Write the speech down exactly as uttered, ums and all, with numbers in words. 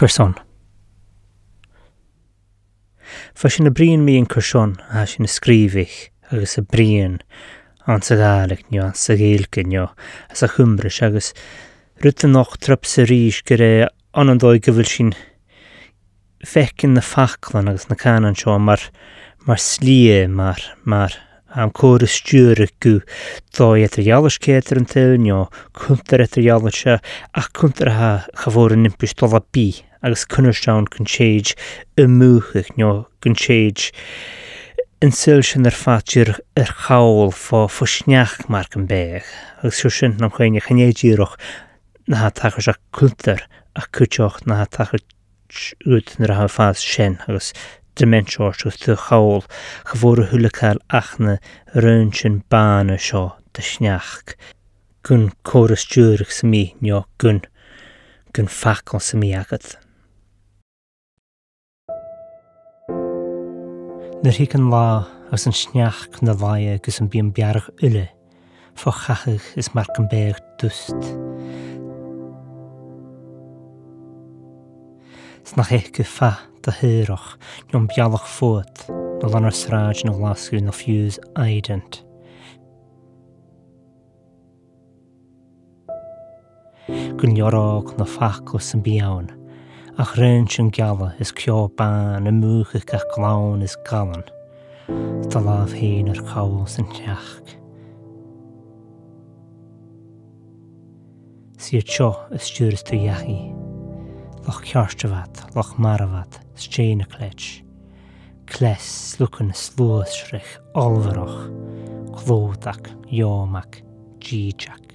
Carson. Bha sinn a' bruidhinn mu dheidhinn carson a tha sinn a' sgrìobhadh agus a' bruidhinn anns a' Ghàidhlig no anns a' Ghaeilge no anns a' Chuimris, agus rud a nochd trip 's a-rithist gur e ann an dòigh gu bheil sinn a' faicinn na faclan agus na cànain seo mar, mar slighe, mar, mar, um, còmhradh-stiùiridh gu dòigh eadar-dhealaichte eadar an t-saoghal, no cunntair eadar-dhealaichte, ach cunntair a tha cha mhòr an impis dol à bith, agus cunnart ann gun tèid a mhùchadh, no gun tèid an saoghal sin air fad dìreach air chall fo, fo shneachd mar gum biodh. Agus seo sin nam chuimhne, chan e dìreach na tha a' tachairt ach cunntair, ach cuideachd na tha a' tachairt dhut nuair a tha thu a' fàs sean agus dementia ort agus tu air chall, cha mhòr a h-uile càil ach na raointean bàna seo de shneachd, gun còmhradh-stiùiridh sam bith, no gun, gun facal sam bith agad. Nuair thig an latha agus an sneachd na laighe gus am bi am bearradh uile fo chathadh is mar gum biodh dust. 'S nach fhaic thu fad do shaoradh, no am bealach fodhad, no lanar sràid no Ghlaschu no fiù 's Ident. Gun leòr òg no facal sam bith ann, ach raointean geala is ceò bàn a' mùchadh gach gleann is gallan, 's do làmh fhèin air chall san t-sneachd. 'S iad seo a stiùireas tu dhachaigh, Loch Ceartabhat, Loch Marbhat, Stèinacleit, Cleas, Slugan, Sluaisreach, Olbharach, Clòdach, Eòmach, Dìdeag.